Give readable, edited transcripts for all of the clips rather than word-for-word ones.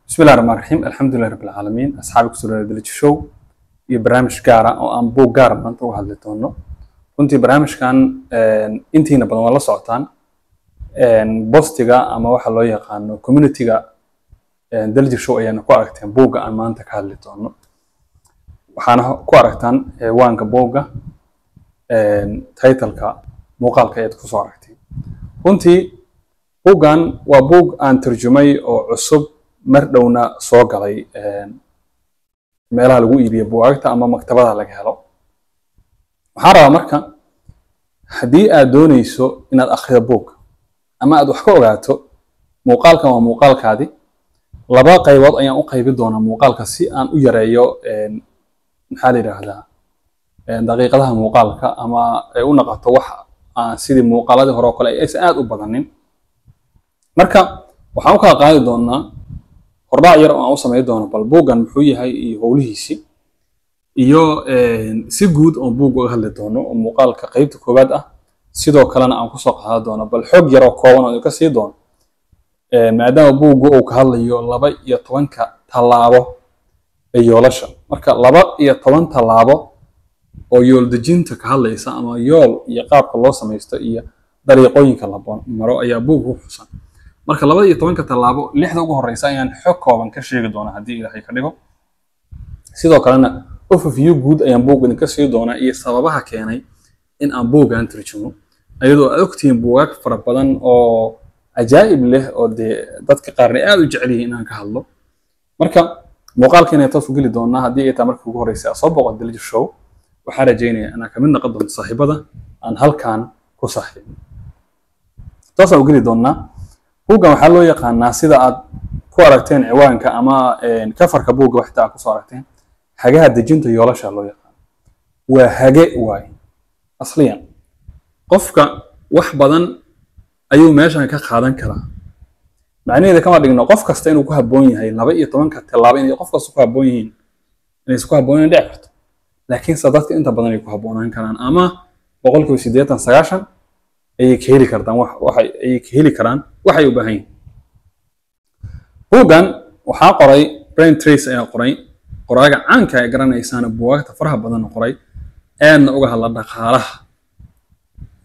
Bismi illahi raxmaan raxiim, alxamdulilahi rabbil caalamiin. Asxaabi, kusoo dhawaada Daljir Show iyo barnaamij gaara oo aan buug gaara maanta uga hadli doono. Runtii barnaamijkan intiina badan waa la socotaan, postiga ama waxa loo yaqaano community-ga Daljir Show ayaana ku aragteen buugga aan maanta ka hadli doono. Waxaana ku aragtaan ciwaanka buugga, titleka muuqaalka ayaad kusoo aragteen. Runtii buuggan waa buug aan turjumay oo cusub, mar dhowna soo galay meelaha lagu iibiyo buugaagta ama maktabadaha laga helo. Waxaan rabaa marka, haddii aad dooneyso inaad akhrido buug ama aad wax ka ogaato, muuqaalkan waa muuqaalkaadi. Laba qaybood ayaan u qaybi doonaa muuqaalka si aan u yareeyo, maxaa la yidhaahdaa, daqiiqadaha muuqaalka ama ay u noqoto wax aan sidii muuqaaladii hore oo kale aysan aad u badanin. Marka waxaan u kala qaadi doonaa hordhac yar oo aan u samayn doono bal buuggan muxuu yahay iyo howlihiisii, iyo si guud oon buug uga hadli doono oo muuqaalka qeybta koowaad ah. Sidoo kalena aan kusoo qaadan doono bal xog yar oo kooban oo idinka sii doono, maadaama buuggu uu ka hadlayo 12-ka tallaabo ee yoolasha. Marka 12 tallaabo oo yool dejinta ka hadlaysa ama yool iyo qaabka loo samaysto iyo dariiqooyinka la maro ayaa buugga ku xusan. Marka 12-ka tallaabo, lixda ugu horeysa ayaan xog kooban ka sheegi doonaa haddii Ilaahay ka dhigo. Sidoo kalena overview guud ayaan buug idinka sii doonaa iyo sababaha keenay in aan buuggan turjumo, iyadoo aad ogtihiin buugaag fara badan oo cajaa'ib leh oo dee dadka qaarna aad u jecel yihiin inaan ka hadlo. Marka muuqaalkeena toos u geli doonaa. Haddii ay tahay markii ugu horreysay aad soo booqato Daljir Show, waxaan rajaynayaa inaan kamid noqon doonto saaxiibada aan halkan ku saaxiibno. Toosaan u geli doonaa. Buuggan waxaa loo yaqaanaa, sida aad ku aragteen ciwaanka ama coverka buugga waxta aad kusoo aragteen, Hagaha Dejinta Yoolasha loo yaqaano. Waa hage waay. Asliyan qofka wax badan ayuu meeshan ka qaadan karaa. Macnaheeda kama dhigno qof kasta inuu ku habboon yahay 12-ka tallaabo, inay qof kasta ku habboon yihiin. Inaysan ku habbooneen dhici karto, laakiinse dadka inta badan ay ku habboonaan karaan ama 80%, 90 ayay ka heli kartaan wax waxay ayay ka heli karaan waxay u baahan yihiin. Buuggan waxaa qoray Brian Tracy ayaa qoray, qoraaga caanka ay garanaysaana, buugaagta faraha badanna qoray, aadna uga hadla dhaqaalaha,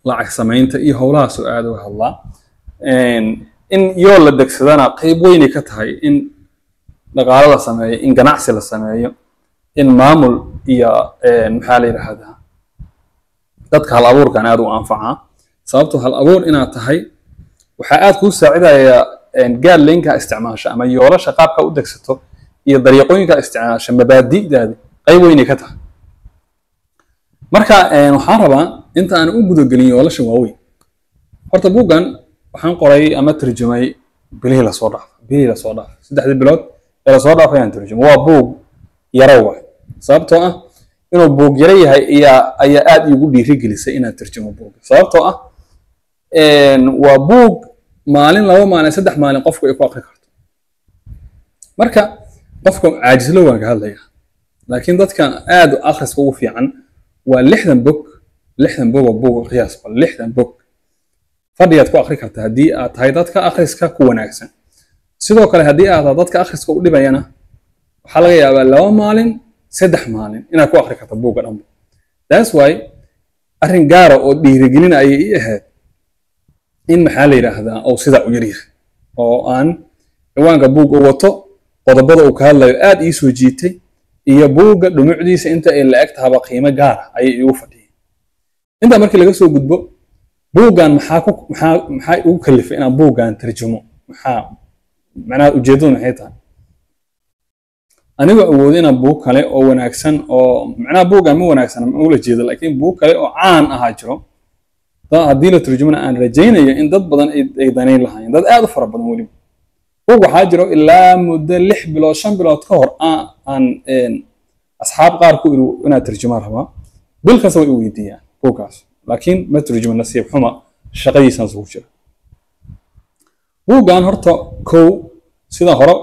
lacag samaynta iyo howlahaas oo aad uga hadlaa. In yool la degsadana qayb weynay ka tahay in dhaqaalo la sameeyo, in ganacsi la sameeyo, in maamul iyo, maxaa la yidhaahdaa, dadka hal abuurkan aad u anfacaa. Sababtoo hal abuur inaad tahay waxaa aad kuu saacidaya guideline-ka isticmaasha ama yoolasha qaabka u degsato iyo dariiqooyinka isticmaasha, mabaadi'daadi qayb weynay ka tahay. Marka waxaan rabaa inta aan u gudagelin yoolasha waaweyn, horta buuggan waxaan qoray ama turjumay bilihii lasoo dhaafay, 3dii bilood ee lasoo dhaafay ayaan turjumay. Waa buug yaro waay. Sababtoo ah inuu buug yaro yahay ayaa aad iigu dhiirigelisay inaan turjumo buugga, sababtoo ah waa buug maalin, 2 maalin, 3 maalin qofku ay ku aqri karto. Marka qofka caajislo waan ka hadlayaa, laakiin dadka aad akhriska ugu fiican waa 60 bog. 60 bog oo buug qiyaas bal, 60 bog fadhiyaad ku akhri karta haddii aad tahay dadka akhriska ku wanaagsan. Sidoo kale haddii aad tahay dadka akhriska u dhibayana, waxaa laga yaabaa 2 maalin, 3 maalin inaad ku akhri karto buugga dhanba. That's why arrin gaara oo dhiirigelin ayay ii ahayd in, maxaa la yidhaahdaa, uu sidaa u yaryahay oo aan ciwaanka buugga u wato, qodobada uu ka hadlayo aad ii soo jiitay, iyo buugga dhumucdiisa inta ay la eg tahaba qiimo gaara ayay iigu fadhiyeen. Intaa markii laga soo gudbo, buuggan maxaa igu kalifay inaan buuggan tarjumo? Maxaa macnaha, ujeeddadu maxay tahay? Anigoo awoodo inaan buug kale oo wanaagsan, oo macnaha buuggan ma wanaagsan ma ula jeedo, laakiin buug kale oo caan ahaa jiro, haddii la turjumana aan rajaynayo in dad badan ay danayn lahaayeen, dad aad u fara badan weliba. Buug waxaa jiro ilaa muddo 6 bilood, 5 bilood ka hor aan asxaab qaar ku iri inaad turjumaan rabaa. Bil kasta way i weydiiyaan buuggaas, laakiin ma turjumo, nasiib xuma, shaqadiisaan sugu jira. Buuggan horta kow, sida hore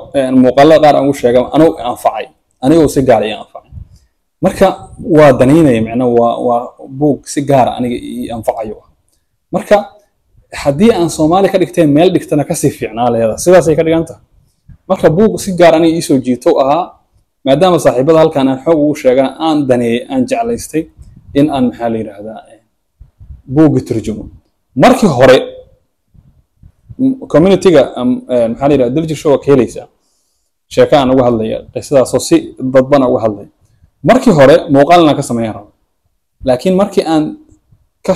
muuqaalada qaar aan ugu sheegay, anugu anfacay, anigoo si gaar ii anfacay. Marka waa danaynaya, macnaa waa buug si gaara aniga ii anfacayo. Marka haddii aan Soomaali ka dhigteen meel dhigtana kasii fiicnaa leeda, sidaasay ka dhigan tahay. Marka buug si gaar aniga iisoo jiito ahaa, maadaama saaxiibada halkan aan xoog ugu sheegana aan daneeyey, aan jeclaystay in aan, maxaa la yidhaahdaa, buugga turjumo. Markii hore community-ga, maxaa la yidhahda, Daljir Show waa ka helaysaa sheeko aan uga hadlaya qisadaasoo si dadbana uga hadlaya. Markii hore muuqaal inaan ka sameeyan rabo, laakiin markii aan ka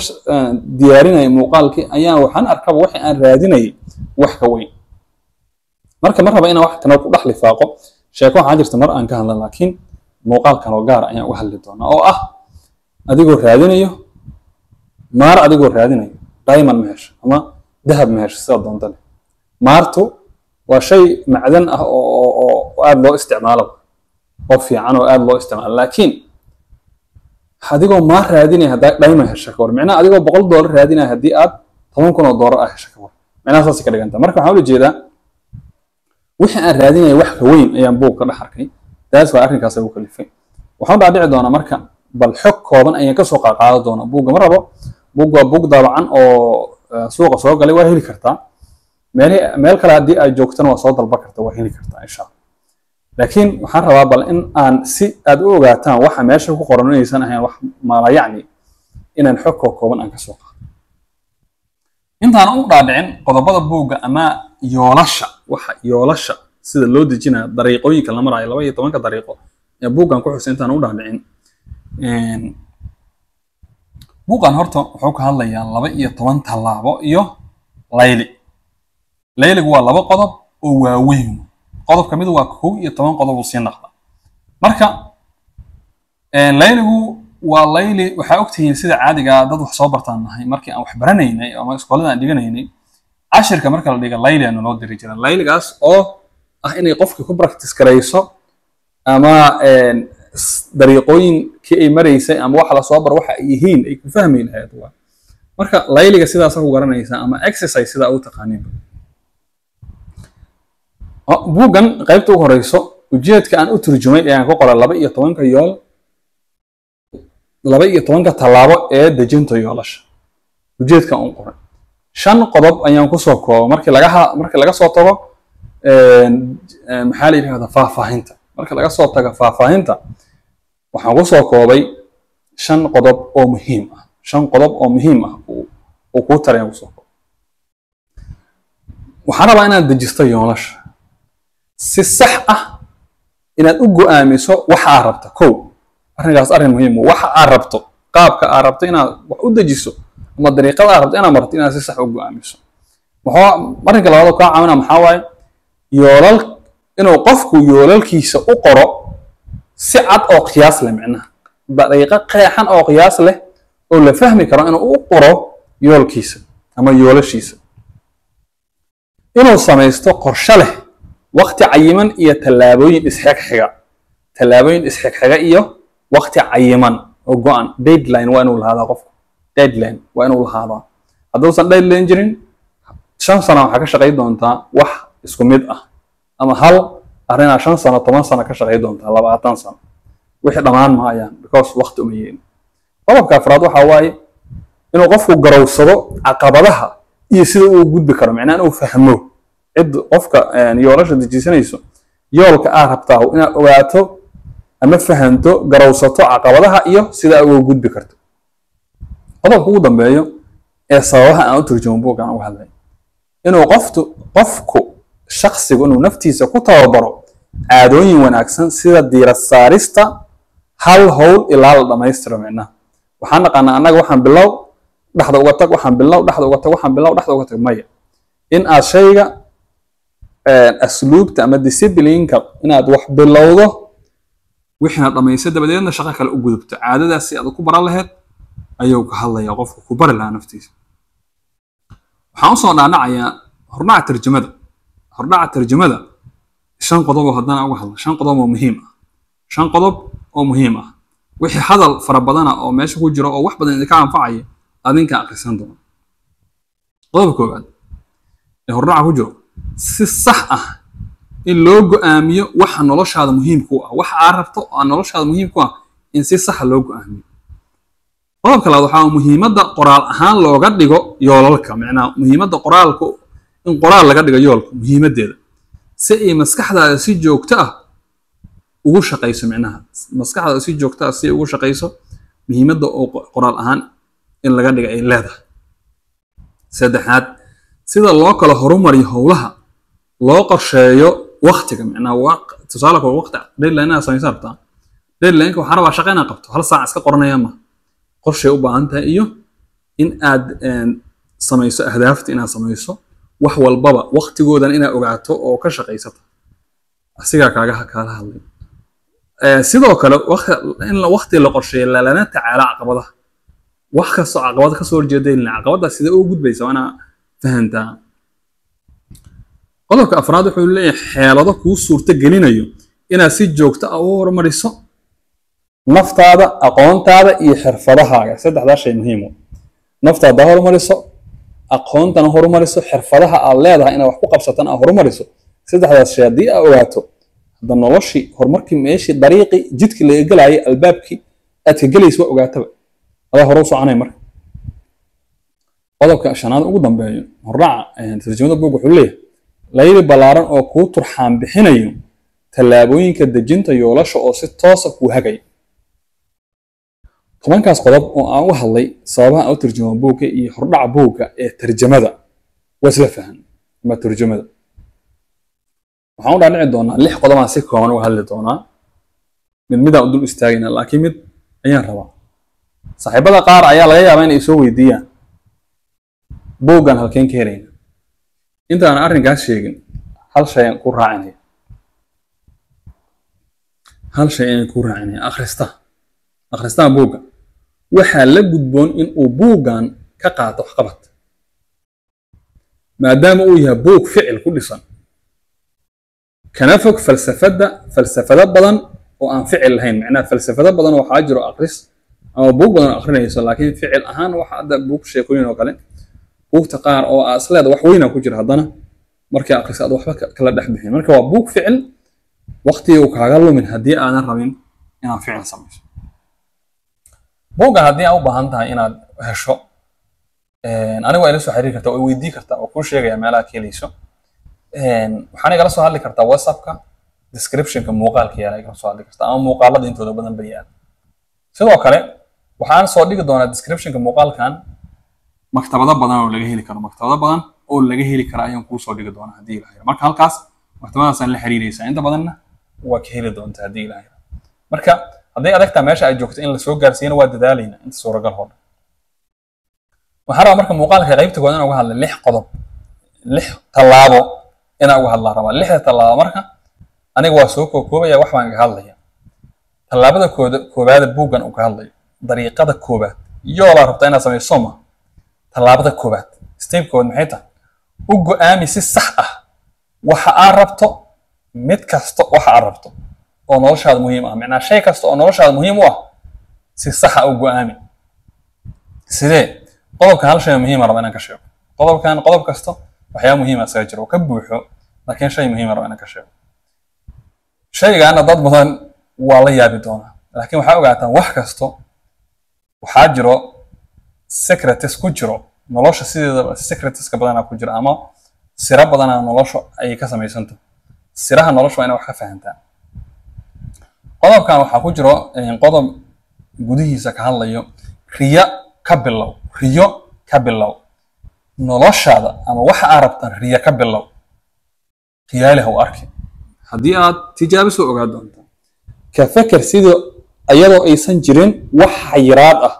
diyaarinayay muuqaalkii ayaan waxaan arkaba wixii aan raadinayay wax ka weyn. Marka ma raba inaan wax kana ku dhex lifaaqo. Sheeko waxaa jirta mar aan ka hadla, laakiin muuqaal kaloo gaar ayaan uga hadli doonaa, oo ah adigoo raadinayo maar, adigoo raadinayo diamond ma hesho ama dahab ma hesho, sidaa doonta leh. Maartu waa shay macdan ah oo aad loo isticmaalo oo fiican oo aad loo isticmaalo, laakiin adigoo maar raadinaya haddaa diamond hesha ka war? Micnaha adigoo $100 raadinaya haddii aad $10,000 ah hesha ka war? Micnaha saasay ka dhiganta. Marka waxaan ula jeedaa wixii aan raadinaya wax ka weyn ayaan buug ka dhex arkay. Taas waa arrinkaas ugu kalifay. Waxaan dhaadhici doonaa marka bal xog kooban ayaan kasoo qaaqaadan doonaa buugga. Ma rabo, buug waa buug daabacan oo suuqa soo galay, waa heli kartaa meel meel kale haddii aad joogtana waa soo dalban karta, waa heli kartaa insha Allah. Laakiin waxaan rabaa bal in aan si aad u ogaataan waxa meesha ku qoran inaysan ahayn wax maalayacni, inaan xog kooban aan kasoo qaado. Intaan u dhaadhicin qodobada buugga ama yoolasha, waxa yoolasha sida loo dejinayo, dariiqooyinka la marayo, 12-ka dariiqo ee buuggan ku xusay, intaan u dhaadhicin, buuggan horta wuxuu ka hadlayaa 12 tallaabo iyo layli. Layligu waa laba qodob oo waaweyn. Qodob ka mid waa 11 qodob uu sii naqda. Marka layligu waa layli. Waxaa ogtihiin sida caadiga dad wax soo bartaan nahay, markii aan wax baranaynay ama iskoolada aan dhiganaynay, cashirka marka la dhiga layli aana loo diri jiray. Layligaas oo ah inay qofka ku practice garayso ama dariiqooyinkii ay maraysay ama waxa lasoo baro waxa ay yihiin ay ku fahmi lahayd waa. Marka layliga sidaasa ku garanaysaa ama exercise sidaa u taqaaniinba. Buuggan qaybta ugu horeyso, ujeedka aan u turjumay ee aan ku qoray 12-ka yool, 12-ka tallaabo ee dejinta yoolasha, ujeedka aan u qoray shan qodob ayaan kusoo koobo. Markii laga soo tago, maxaa la yidhahdaa, faahfaahinta, marka laga soo tago faahfaahinta, waxaan kusoo koobay shan qodob oo muhiim ah. Shan qodob oo muhiim ah uu kuu tarayaan kusoo koobay. Waxaan rabaa inaad dejisto yoolasha si sax ah, inaad u go'aamiso waxa aad rabto. Kow, arrinkaas arrin muhiim ah. Waxa aad rabto, qaabka aad rabto inaad wax u dejiso ama dariiqada aad rabto inaad marto, inaad si sax u go'aamiso. Muxuu arrinka labaad oo kaa caawinaa? Maxaa waaye? Yoolal inuu qofku yoolalkiisa u qoro si cad oo qiyaas leh, micnaha dariiqo qeexan oo qiyaas leh oo la fahmi karo inuu u qoro yoolkiisa ama yoolashiisa. Inuu samaysto qorshe leh waqti cayiman iyo tallaabooyin isxigxiga, tallaabooyin isxigxiga iyo waqti cayiman oo go-an. Deadline waa inuu lahaadaa qofku, deadline waa inuu lahaadaa. Hadduusan deadline jirin, 5 sano waxaa ka shaqay doontaa wax isku mid ah ama hal arrinaa 5 sano, 10 sano ka shaqay doontaa, 20 sano, wixii dhammaan maayaan because waqti uma yeelin. Qodobka afraad waxaa waaye inuu qofku garowsado caqabadaha iyo sida uu gudbi karo, macnaha inuu fahmo cid qofka yoolasha dejisanayso, yoolka aad rabtaa inaad ogaato ama fahanto, garowsato caqabadaha iyo sida aad uga gudbi karto. Qodobka ugu dambeeyo ee sababaha aan u turjumo buuggan uga hadlay, inuu qofku shakhsigu inuu naftiisa ku tababaro caadooyin wanaagsan sida diirad saarista hal howl ilaa la dhammaystiro. Micnaha waxaan naqaanaa annaga waxaan bilow dhexda uga tag, waxaan bilow dhexda uga tag, waxaan bilow dhexda uga tag. Maya, in aad shayga asluubta ama discipline-ka inaad wax bilowdo, wixiina dhammaysa, dabadeedna shaqo kale u gudubto, caadadaas si aad ku baran lahayd ayuu ka hadlayaa, qofku ku bari lahaa naftiisa. Waxaan usoo dhaadhacayaa hordhaca tarjumada. Hordhaca tarjumada shan qodob oo haddana uga hadla, shan qodob oo muhiim ah, shan qodob oo muhiim ah. Wixii hadal fara badana oo meesha ku jiro oo wax badan idinka anfacaya adinka akhrisan doona. Qodobka koowaad ee hordhaca ku jiro, si sax ah in loo go'aamiyo waxa noloshaada muhiim ku ah, waxa aad rabto oo aan noloshaada muhiim ku ah in si saxa loo go'aamiyo. Qodobka labaad waxaa muhiimadda qoraal ahaan looga dhigo yoolalka, macnaha muhiimadda qoraalku, in qoraal laga dhigo yoolka muhiimaddeeda. Si ay maskaxdaada si joogto ah ugu shaqayso, micnaha maskaxdaada si joogto ah si ay ugu shaqayso, muhiimadda oo qoraal ahaan in laga dhiga ay leedahay. Saddexaad, sida loo kala horumariyo howlaha, loo qorsheeyo waqtiga. Micnaha tusaale kale, waqti deadline inaad samaysan rabtaa. Deadline-ka waxaan rabaa shaqo inaan qabto, hal saac iska qoranaya ma qorshay u baahan tahay, iyo in aad samayso ahdaafta, inaad samayso wax walbaba waqtigoodan inaad ogaato oo ka shaqaysato. Asigaa kaaga kaala hadlay. Sidoo kale in waqti la qorsheeyo, lalana tacaalo caqabadaha. Wax kastoo caqabad kasoo horjeeda, caqabada sidee ugu gudbaysa, waa inaa fahantaa. Qodobka afraad wuxuu leeyahay xeelado kuu suurto gelinayo inaad si joogto ah u horumariso naftaada, aqoontaada iyo xirfadahaaga. Saddexdaa shay muhiim u naftaada horumariso, aqoontana horumariso, xirfadaha aad leedahay inaad wax ku qabsatan aad horumariso. Saddexdaas shay haddii aad ogaato, hadda noloshii horumarkii, meeshii dariiqii jidkii laga gelayay, albaabkii aad ka gelaysa waa ogaataba, adaa hore u soconaya. Marka qodobka shanaad ugu dambeeyo hordhaca tarjamada buug wuxuu leeyahay layli ballaaran oo kuu turxaan bixinayo tallaabooyinka dejinta yoolasha oo si toosa kuu hagaya. 10kaas qodob oo aan uga hadlay sababaha aan u tarjamo buugga iyo hordhaca buugga ee tarjamada waa isla fahan ama tarjamada. Waxaan u dhaadhici doonaa lix qodob aan si kooban uga hadli doonaa, mid midaan u dul istaagaynaa, laakiin mid ayaan rabaa. Saaxiibada qaar ayaa laga yaabaa inay soo weydiiyaan buuggan halkeen ka helayna. Intaan arrinkaas sheegin, hal shay ayaan ku raacinaya, hal shay ayaan ku raacinaya. Akhristaha buugga waxaa la gudboon in uu buuggan ka qaato waxqabad, maadaama uu yahay buug ficil ku dhisan, kana fog falsafadda, falsafado badan oo aan ficil lahayn. Macnaha falsafado badan waxaa jiro akhris ama buug badan oo akhrinayso, laakiin ficil ahaan waxa hadda buug sheekooyin oo kale, buugta qaar oo aa isleeda wax weyna ku jira, haddana markii akhriso aad waxba kala dhex bixin. Marka waa buug ficil, waqtiga uu kaaga lumin haddii aadan rabin inaad ficil samayso. Buuggan haddii aad u baahan tahay inaad hesho, aniga waa ila soo xiriiri kartaa, waa weydii kartaa oo kuu sheegaya meelaha ka helayso. Waxaana igala soo hadli kartaa WhatsAppka descriptionka muuqaalka yaala igala soo hadli kartaa, ama muuqaalada intooda badan ba yaala. Sidoo kale waxaan soo dhigi doonaa descriptionka muuqaalkan maktabado badan oo laga heli karo, maktabado badan oo laga heli karo ayaan kuu soo dhigi doonaa haddii Ilahay. Marka halkaas maktabadaasaan la xiriiraysaa, inta badanna waa ka heli doontaa haddii Ilahay. Marka hadday adagtaa meesha ay joogto in lasoo gaarsiiyana, waa dadaalaynaa inta suuragal hoo dhan. Waxaan rabaa marka muuqaalka qaybta koowaad inaan uga hadla lix qodob, lix tallaabo inaan uga hadlaa rabaa. Lixda tallaabo marka aniga waa soo kookoobaya, wax baan ka hadlaya. Tallaabada koowaada buuggan uu ka hadlayo, dariiqada koowaad, yoolaa rabtaa inaad samayso ma tallaabada koowaad, step koowaad maxay tahay? U go'aami si sax ah waxa aad rabto, mid kasta waxa aad rabto oo noloshaada muhiim ah. Macnaha shay kasta oo noloshaada muhiim u ah si saxa u go'aami. Sidee? Qodobkan hal shay muhiima raba inaan ka sheego. Qodobkan, qodob kasta waxyaaba muhiima isaga jira oo ka buuxo, laakiin shay muhiima raba inaan ka sheego. Shaygaana dad badan waa la yaabi doonaa, laakiin waxaa ogaataan wax kasto waxaa jiro secretes ku jiro nolosha. Sideedaba secreteska badanaa ku jira ama sira badanaa nolosha ay ka samaysanto. Siraha nolosha waa inaa wax ka fahantaa. Qodobkan waxaa ku jiro qodob gudihiisa ka hadlayo riyo ka bilow, riyo ka bilow noloshaada ama waxa aad rabtaan, riyo ka bilow, khiyaali ha u arki. Haddii aad tijaabiso ogaa doontaa. Ka feker sidii iyadoo aysan jirin wax xayiraad ah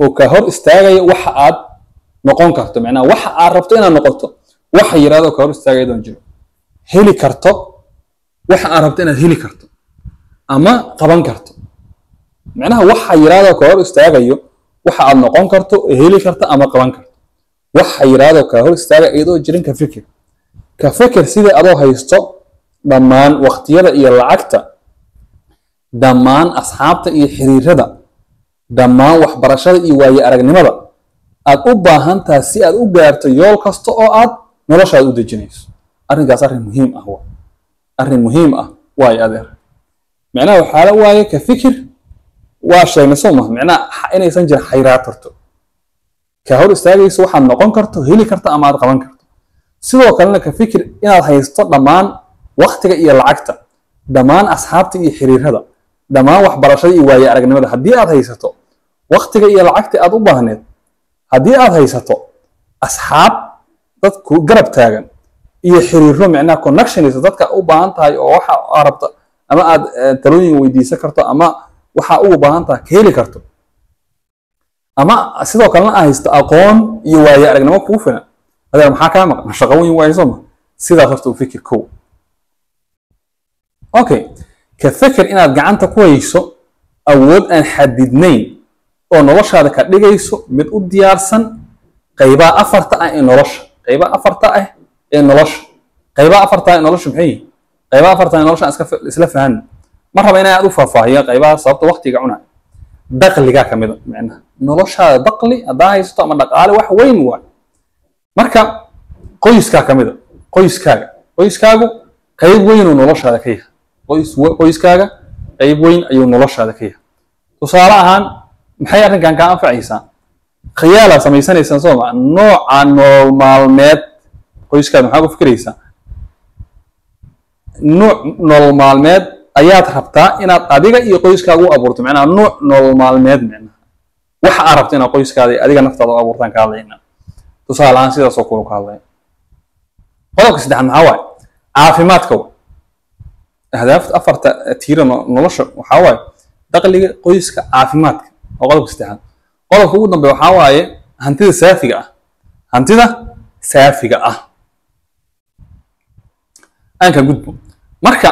oo ka hor istaagaya waxa aad noqon karto. Macnaha waxa aad rabto inaad noqoto, wax xayiraad oo ka hor istaagaya doon jiro, heli karto waxa aad rabto inaad heli karto ama qaban karto. Macnaha wax xayiraad oo ka hor istaagayo waxa aad noqon karto, heli karto ama qaban karto, wax xayiraad oo ka hor istaagaya iyadoo jirin, ka fikir. Ka fikir sidii adoo haysto dhammaan waqtiyada iyo lacagta, dhammaan asxaabta iyo xiriirada, dhammaan waxbarashada iyo waayo aragnimada aad u baahan tahay si aad u gaarto yool kasta oo aad noloshaada u dejinayso. Arrinkaas arrin muhiim ah waa arrin muhiim ah waayo, adeer. Macnaha waxaa la waaye ka fikir, waa sheegnay soo maha? Macnaha inaysan jirin xayraad karto ka hor istaagayso waxaad noqon karto, heli karto ama aad qaban karto. Sidoo kalena ka fikir inaad haysto dhammaan Waqtiga iyo lacagta, dhammaan asxaabta iyo xiriirada, dhammaan waxbarashada iyo waaye aragnimada. Haddii aad haysato waqtiga iyo lacagta aad u baahneed, haddii aad haysato asxaab, dadku garab taagan iyo xiriiro, micnaha connections dadka u baahan tahay oo waxa aad rabto ama aad talooyin weydiisan karto ama waxa ugu baahan tahay ka heli karto, ama sidoo kalena aad haysto aqoon iyo waaye aragnimo kugu filan, adeer, maxaa kaa maqan? Shaqo weyn waaye, soo ma? Sidaas horta u fikir. Kow, okay, ka fikir inaad gacanta ku hayso awood aan xadidnayn oo noloshaada ka dhigayso mid u diyaarsan qaybaha afarta ah ee nolosha. Qaybaha afarta ah ee nolosha, qaybaha afarta ah ee nolosha maxay yihiin? Qaybaha afarta ah ee nolosha aan isla fahanno. Ma raba inaan aad u faahfaahiyo qaybaha, sababta waqtiga cunaa. Dakhligaa ka mid a, micnaha noloshaada dakhli haddaa haysato ama dhaqaale, wax weyn waay. Marka qoyskaa ka mid a, qoyskaaga, qoyskaagu qayb weyn uu noloshaada ka yahay. Qoyskaaga qayb weyn ayuu noloshaada ka yahay. Tusaale ahaan, maxay arrinkan kaa anfacaysaa? Khiyaalaa samaysanaysaan, soo ma? Nooca nolol maalmeed qoyskaada maxaa ku fikiraysaa? Nooc nolol maalmeed ayaad rabtaa inaad adiga iyo qoyskaaga u abuurto, macnaha nooc nolol maalmeed, macnaha waxa aad rabto inaad qoyskaada iyo adiga naftaada u abuurtaan ka hadlaynaa. Tusaale ahaan, sidaas oo kale ka hadlaya. Qodobka saddexaad maxaa waaye? Caafimaadka wa ahdaafta afarta tiira nolosha. Waxaa waaye dakhliga, qoyska, caafimaadka waa qodobka saddexaad. Qodobka ugu dambeeya waxaa waaye hantida saafiga ah. Hantida saafiga ah aan ka gudbo. Marka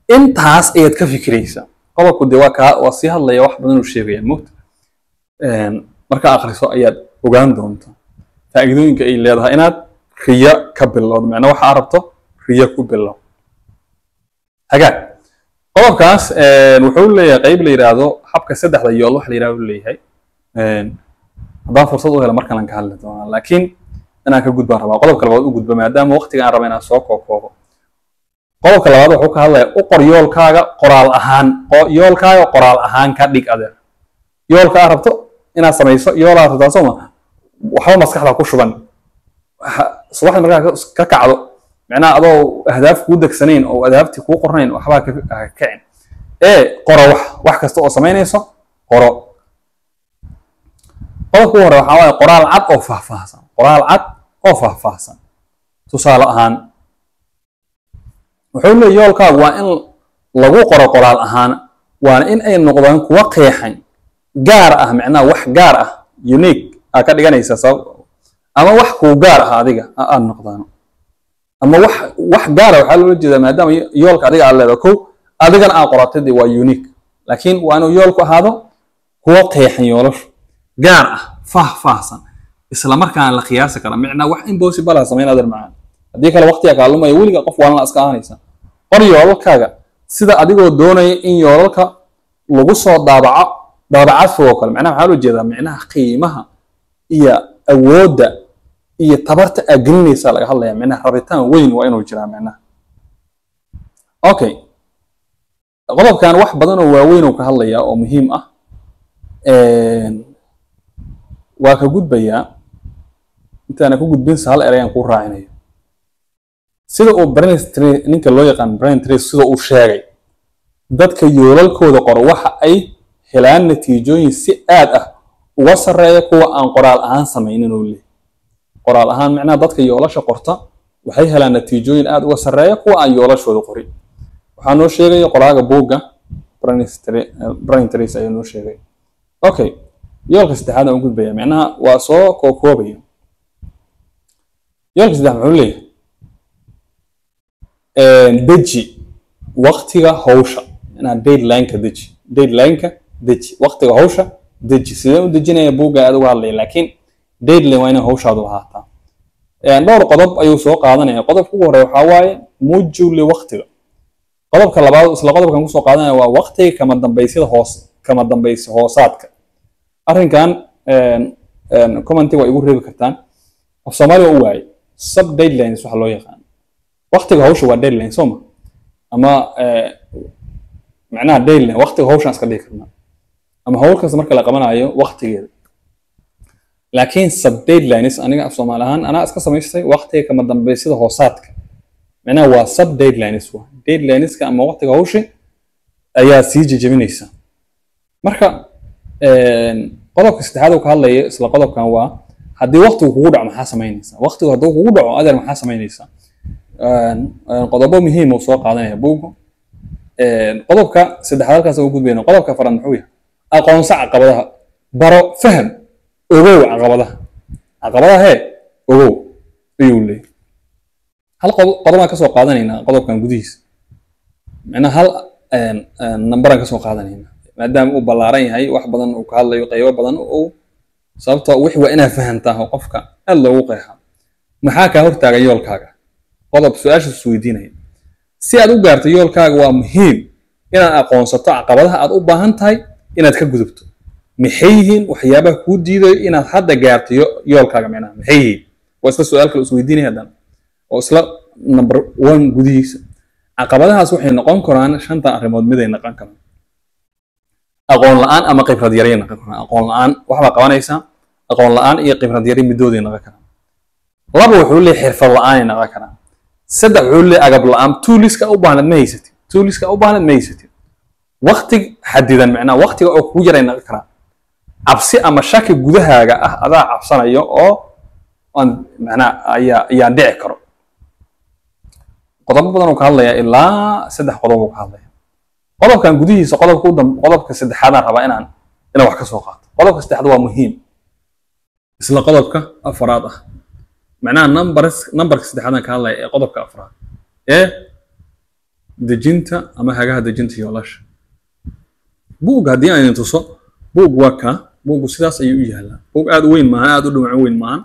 intaas ayaad ka fikiraysaa. Qodobku dee waa kaa, waa sii hadlaya, wax badan uu sheegaya mogta. Marka akhriso ayaad ogaan doontaa faa'iidooyinka ay leedahay inaad riyo ka bilowdo, macnaa waxa aad rabto riyo ku bilow. Hagaag, qodobkaas wuxuu leeyahay qayb la yidhaahdo habka saddexda yool wax la yidhahdo leeyahay. Haddaan fursad u helo markaan ka hadli doonaa, laakiin inaan ka gudbaan rabaa, qodobka labaad u gudbo, maadaama waqtiga aan raba inaan soo kookoobo. Qodobka labaad wuxuu ka hadlayaa u qor yoolkaaga qoraal ahaan. Yoolkaaga qoraal ahaan ka dhig, adeer. Yoolka aad rabto inaad samayso, yool aad rabtaa, soo ma? Waxba maskaxda ku shuban. Subaxda markaa ka kacdo, macnaha adoo ahdaaf kuu degsanayn oo ahdaaftii kuu qornayn, waxbaa ha kicin ee qoro. Wax kasta oo samaynayso qoro. Qodobka ugu hore waxaa waaye qoraal cad oo faahfaahsan. Qoraal cad oo faahfaahsan. Tusaale ahaan, wuxuu leeyahy yoolkaagu waa in lagu qoro qoraal ahaan, waana in ay noqdaan kuwa qeexan, gaar ah, macnaha wax gaar ah, unique aa ka dhiganaysa sabab, ama wax kuu gaar ah adiga aad noqdaan, ama wax gaara waxaa loola jeedaa maadaama yoolka adiga aad leedahay, kow, adigana aad qoratay, dee waa unique. Laakiin waa inuu yoolku ahaado kuwa qeexan, yoolashu gaar ah, faahfaahsan, isla markaana la qiyaasi kara. Micnaa wax impossible ah samayn, adeer macaan. Haddii kale waqtiga kaa lumaya, weliga qof waalna iska ahanaysa. Qor yoolalkaaga sida adigoo doonaya in yoolalka lagu soo daabaco daabacaad fog oo kale. Macnaha waxaa loo jeedaa, micnaha qiimaha iyo awoodda iyo tabarta aad gelinaysaa laga hadlaya. Micnaha rabitaan weyn waa inuu jiraa micnaha. Okay, qodobkan wax badan oo waaweyn uu ka hadlayaa oo muhiim ah, waa ka gudbayaa. Intaana ku gudbin, hal erayaan kuu raacinayo. Sida uu Brian Tracy, ninka loo yaqaan Brian Tracy, sida uu sheegay, dadka yoolalkooda qoro waxa ay helaan natiijooyin si aad ah uga sarreeya kuwa aan qoraal ahaan samaynin, uu leeyahay. Qoraal ahaan, macnaha dadka yoolasha qorta waxay helaan natiijooyin aad uga sarreeya kuwa aan yoolashooda qorin. Waxaa noo sheegaya qoraaga buugga, Brian Tracy ayaa noo sheegay. Okay, yoolka saddexaad aan u gudbaya, macnaha waa soo kookoobaya. Yoolka saddexaad muxuu leeyahay? Deji waqtiga hawsha, macnaha deadline-ka deji. Deadline-ka deji, waqtiga hawsha deji. Sidee u dejinaya? Buugga aad uga hadlaya, laakiin deadline waa inay hawshaadu ahaataa. Dhowr qodob ayuu soo qaadanaya. Qodobka ugu horeeya waxaa waaye muujuli waqtiga. Qodobka labaad isla qodobkan kusoo qaadanaya waa waqtiga kama dambaysyada hoos, kama dambaysi hoosaadka. Arrinkan commenti waa igu reebi kartaan, af Soomaali waa u waayay. Sub deadlines waxa loo yaqaan waqtiga hawsha waa deadline, soo ma? Ama macnaha deadline waqtiga hawshaan iska dhigi karnaa, ama hawl kasta marka la qabanayo waqtigeeda. Laakiin sub deadlines aniga af Soomaali ahaan anaa iska samaystay, waqtiga kama dambaysyada hoosaadka. Macnaha waa sub deadlines, waa deadlineska ama waqtiga hawshi ayaa sii jejebinaysa. Marka qodobka saddexaad uu ka hadlaya isla qodobkan waa haddii waqtigu kugu dhaco maxaa samaynaysaa? Waqtigu hadduu kugu dhaco, adeer, maxaa samaynaysaa? Qodobo muhiim uu soo qaadanaya buuggu. Qodobka saddexaad halkaas ugu gudbayna. Qodobka afraad muxuu yahay? Aqoonso caqabadaha, baro, faham, ogow caqabadaha. Caqabadaha hee ogow ayuu leeyahay. Hal qodobaan kasoo qaadanaynaa qodobkan gudihiisa, macnaha hal nambaraan kasoo qaadanaynaa, maadaama uu ballaaran yahay, wax badan uu ka hadlayo, qaybo badan uu, sababtoo wixii waa inaad fahantaa oo qofka aad loogu qeexaa. Maxaa kaa hortaagan yoolkaaga? Qodob su-aasha isweydiinaya. Si aad u gaarto yoolkaaga, waa muhiim inaad aqoonsato caqabadaha aad u baahan tahay inaad ka gudubto. Maxay yihiin waxyaabaha kuu diidayo inaad hadda gaarto yoolkaaga? Macnaha maxay yihiin? Waa isla su-aal kale isweydiinaya haddana oo isla number one gudihiisa. Caqabadahaas waxay noqon karaan shantan arrimood miday noqon karaan: aqoon la-aan ama khibrad yaray noqon karaan. Aqoon la-aan, waxbaa qabanaysaa, aqoon la-aan iyo khibrad yari midooday noqon karaan. Laba, wuxuu leeyahay xirfad la-aanay noqon karaan. Saddex, wuxuu leeyahay agab la-aan, toolska u baahnaad ma haysatid, toolska u baahnaad ma haysatid. Waqti xadidan, macnaha waqtiga oo kugu yaray noqon karaan. Cabsi ama shaki gudahaaga ah, adaa cabsanayo oo aan macnaha ayaa ayaan dhici karo. Qodobo badan uu ka hadlayaa, ilaa saddex qodob uu ka hadlaya qodobkan gudihiisa. Qodobka u qodobka saddexaadaan rabaa inaan wax ka soo qaato. Qodobka saddexaad waa muhiim, isla qodobka afaraad ah, macnaha numbers, numberka saddexaadaan ka hadlaya ee qodobka afraad ee dejinta ama hagaha dejinta yoolasha. Buug haddii aan idin tuso, buug waa ka buuggu sidaas ayuu u yaalaa. Buug aad u weyn maahan, aad u dhinaco weyn maahan.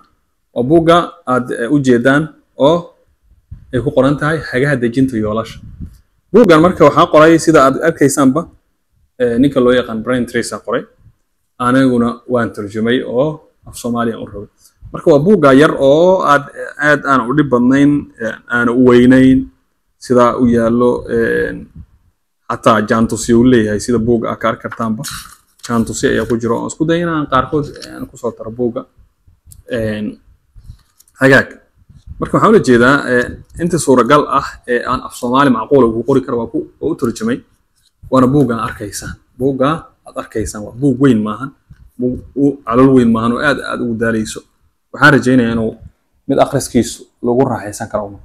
Waa buugga aad u jeedaan oo ay ku qoran tahay hagaha dejinta yoolasha. Buuggan marka waxaa qoray, sida aad arkaysaanba, ninka loo yaqaan Brian Tracy qoray, aniguna waan turjumay oo af Soomaaliya u rogay. Marka waa buugga yar oo aad aad aan u dhib badnayn, aan u weynayn, sidaa u yaallo. Xataa jaantusyo uu leeyahay, sida buugga aad ka arki kartaanba, jaantusyo ayaa ku jiro oo isku day inaan qaarkood aan kusoo taro buugga. Hagaag, marka waxaan ula jeedaa inta suuragal ah ee aan af Soomaali macquula ugu qori karo waa ku waa u turjumay, waana buuggan arkaysaan. Buugga aad arkaysaan waa buug weyn maahan, buug u calool weyn maahan oo aad aad ugu daaleyso. Waxaan rajaynayaa inuu mid akhriskiisu lagu raaxaysan karo umar.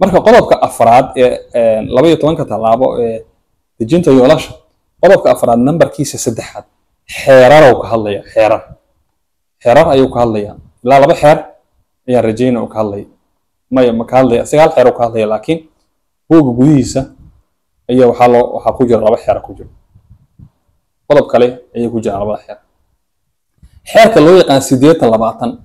Marka qodobka afraad ee 12-ka tallaabo ee dejinta yoolasha, qodobka afraad nambarkiisa saddexaad, xeerarow ka hadlaya. Xeerar, xeerar ayuu ka hadlaya. Ilaa laba xeer ayaan rajaynaya uu ka hadlaya. Maya, ma ka hadlaya, sagaal xeer uu ka hadlaya, laakiin buugga gudihiisa ayaa waxaa ku jira laba xeer ku jira, qodob kale ayay ku jiraan labada xeer. Xeerka loo yaqaan 80/20,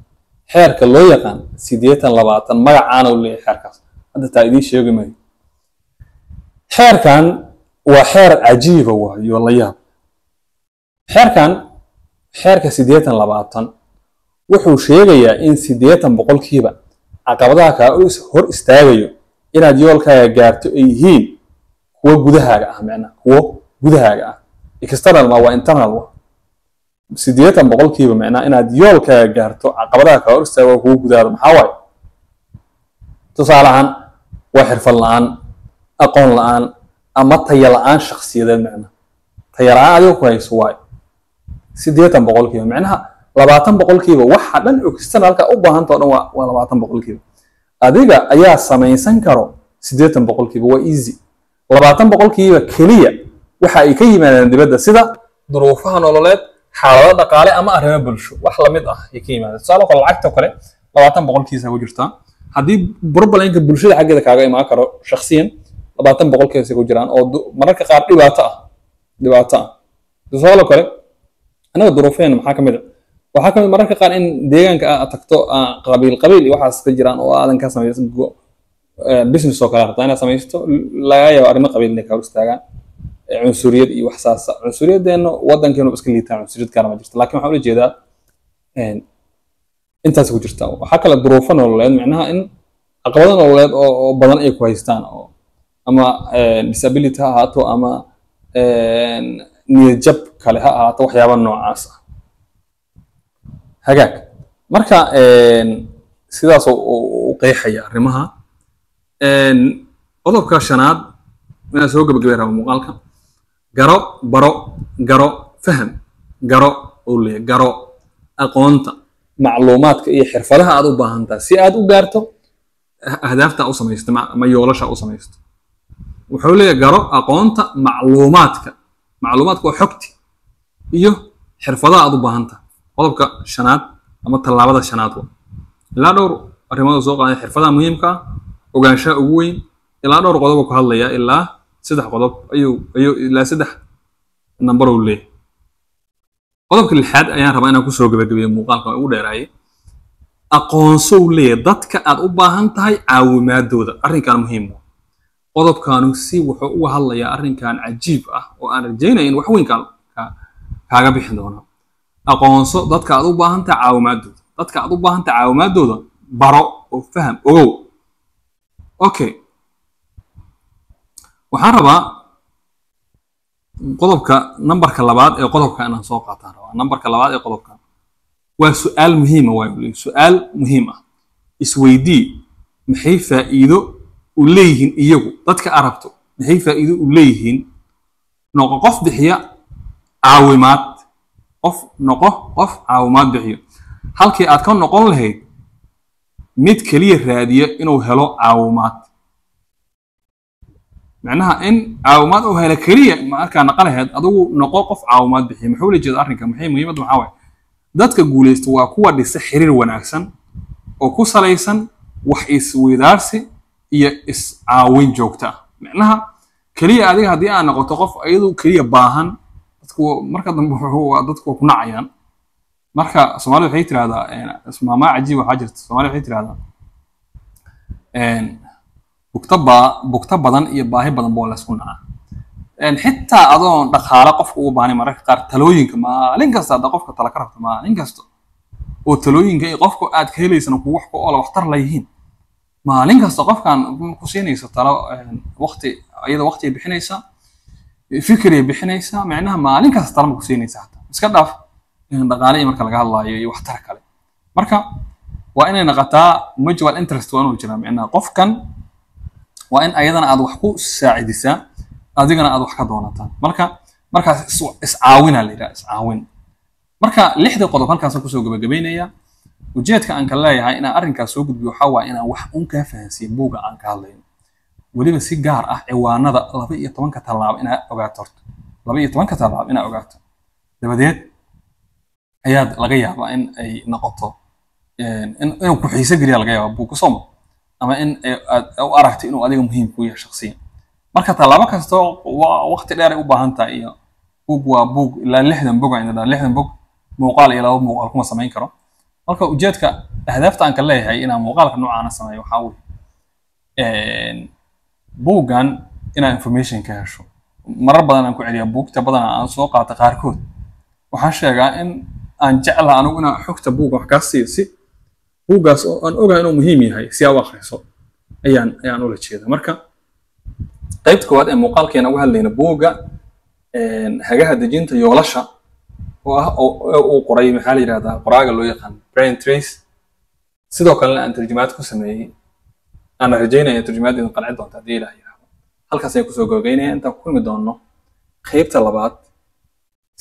xeerka loo yaqaan 80/20, magacaana uu leeyahay xeerkaas, hadda taa idiin sheegi maayo. Xeerkan waa xeer cajiiba waayo la yaab. Xeerkan, xeerka 80/20, wuxuu sheegayaa in 80% caqabadaha kaa hor istaagayo inaad yoolkaaga gaarto ay yihiin kuwo gudahaaga ah, macnaha kuwo gudahaaga ah, external ma waa internal. Wa 80%, macnaha inaad yoolkaaga gaarto caqabadaha kaa hor istaaga waa kuwo gudahaada. Maxaa waaye? Tusaale ahaan waa xirfad la-aan, aqoon la-aan ama tayo la-aan shakhsiyadeed, macnaha tayo la-aan adiga ku hayso waayo 80%. Macnaha 20% waxa dhan externalka u baahanta o dhan waa 20%. Adiga ayaa samaysan karo 80%, waa easy. 20% keliya waxa ay ka yimaadaan dibadda, sida duruufaha nololeed, xaalado dhaqaale ama arrimo bulsho, wax lamid ah ay ka yimaadaan. Tusaale kale, lacagta kale 20 boqolkiisa ku jirtaa. Haddii problemka bulshada xaggeeda kaaga imaan karo shakhsiyan, 20 boqolkiisa ku jiraan oo mararka qaar dhibaato ah, dhibaato ah. Tusaale kale, anaga duruufeena maxaa ka mid a? Waxaa ka mid mararka qaar in deegaanka aad tagto qabiil qabiil iyo waxaas ka jiraan oo aadan ka samaysan business oo kale rabtaa inaad samaysto, laga yaabo arrimo qabiil inay kaa hor istaagaan, cunsuriyad iyo wax saasa. Cunsuriyadeenna waddankeenu iska liitaa, cunsuriyad gaara ma jirto, laakiin waxaan ula jeedaa intaas ku jirta. Waxaa kale duruufo nololeed, macnaha in caqabado nololeed oo badan ay ku haystaan oo ama disability ha ahaato ama niyad jab kale ha ahaato, waxyaaba noocaas ah. Hagaag, marka sidaas u qeexaya arrimaha. Qodobka shanaad inaan soo gabagabay rabo muuqaalka: garo, baro, garo, faham, garo uu leeyahay. Garo aqoonta, macluumaadka iyo xirfadaha aad u baahantaha si aad u gaarto ahdaafta u samaysto ama yoolasha u samaysto. Wuxuu leeyahay: garo aqoonta, macluumaadka. Macluumaadka waa xogti iyo xirfadaha aad u baahantaha. Qodobka shanaad ama tallaabada shanaad wa ilaa dhowr arrimood oo soo qaaday: xirfadaha muhiimka ah, ogaanshaha ugu weyn, ilaa dhowr qodob oo ku hadlaya, ilaa 3 qodob ayuu ilaa 3 number uu leeyahay. Qodobka lixaad ayaan rabaa inaan kusoo gabagabeeyo muuqaalka ugu dheeraayay. Aqoonso uu leeyahay dadka aad u baahan tahay caawimaadooda. Arrinkan muhiim wa qodobkaanu si wuxuu uga hadlayaa arrinkan cajiib ah oo aan rajaynaya in wax weyn kaaga bixi doono. Aqoonso dadka aad u baahan tahay caawimaadooda. Dadka aad u baahan tahay caawimaadooda baro oo faham, ogow. Okay, waxaan rabaa qodobka nambarka labaad ee qodobka inaan soo qaataan rabaa. Nambarka labaad ee qodobka waa su-aal muhiima waa uu leeyahay. Su-aal muhiim ah isweydii: maxay faa'iido u leeyihiin iyagu? Dadka arabto maxay faa'iido u leeyihiin? Noqo qof bixiya caawimaad, qof noqo qof caawimaad bixiyo halkii aad ka noqon lahayd mid keliya raadiya inuu helo caawimaad. Macnaha in caawimaad uu helo keliya markaa naqan lahayd, adigu noqo qof caawimaad bixiya. Muxuu la jeeda arrinka? Maxay muhiimadda? Maxaa waaye? Dadka guuleysta waa kuwa dhisa xiriir wanaagsan oo ku salaysan wax isweydaarsi iyo iscaawin joogto ah. Macnaha keliya adiga haddii aad noqoto qof iyadu keliya baahan, dadku marka dambe dadku waa ku nacayaan. Marka Soomaalida waxay tirahdaa, ismaamaa cajiib waxaa jirta, Soomaalida waxay tirahdaa bugta baa bugta badan iyo baahi badan boo laysku nacaa. Xitaa adoon dhaqaale qofka ugu baahnay, mararka qaar talooyinka maalin kasta hadda qofka tala ka rabto, maalin kasta oo talooyinka iyo qofka aad ka helaysana kuwa wax ku oola waxtar la yihiin, maalin kasta qofkan ku siinaysa talo, waqti iyada waqti ay bixinaysaa, fikri ay bixinaysaa, macnaha maalin kasta talo ma ku siinaysa, hataa iska dhaaf dhaqaale iyo marka laga hadlaayo iyo waxtar kale. Marka waa inay noqotaa mutual interest, waa inuu jiraa. Macnaha qofkan waa in ayadana aad wax ku saacidisaa, adigana aad wax ka doonataan. Marka markaas iscaawina la yidhaha, iscaawin. Marka lixdii qodob halkaasaan kusoo gabagabaynaya. Ujeedka aan ka leeyahay inaan arrinkaas soo gudbiyo waxaa waaye inaan wax un kaa fahansiiyo buugga aan ka hadlayno, weliba si gaar ah ciwaanada 12-ka tallaabo inaad ogaato. Horta 12-ka tallaabo inaad ogaato dabadeed ayaad laga yaabaa in ay noqoto inuu ku xiise geliya laga yaaba buugga sooma, ama in aad u aragto inuu adiga muhiim ku yahay shakhsiyan. Marka tallaabo kasta waa waqti dheer ay u baahan tahay, iyo buug waa buug ilaa 60 bog aan idhaahdaa, 60 bog muuqaal iyo laba muuqaal kuma samayn karo. Marka ujeedka ahdaafta aan ka leeyahay inaan muuqaalka noocaana sameeyo waxaa weeye buuggan inaan information ka hesho. Marar badan aan ku celiya buugta badan aan soo qaata qaarkood, waxaan sheegaa in aan jeclaha anigu inaan xogta buugga wax kaa siiyo, si buuggaas oo aan ogahay inuu muhiim yahay si aa u akhriso ayaan ula jeeda. Marka qaybta koowaad ee muuqaalkeena uga hadlayna buugga Hagaha Dejinta Yoolasha oo ah oo uu qoray, maxaa la yidhahdaa, qoraaga loo yaqaan Brian Tracy, sidoo kalena aan tarjumaad ku sameeyey, aan rajaynaya tarjumaad idin qanci doonta haddii Ilaah yidhaahdo. Halkaas ayaan kusoo gabagaynaya. Intaan ku kulmi doonno qaybta labaad,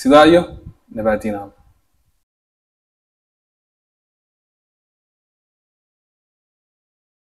sidaa iyo nabaadiinaada.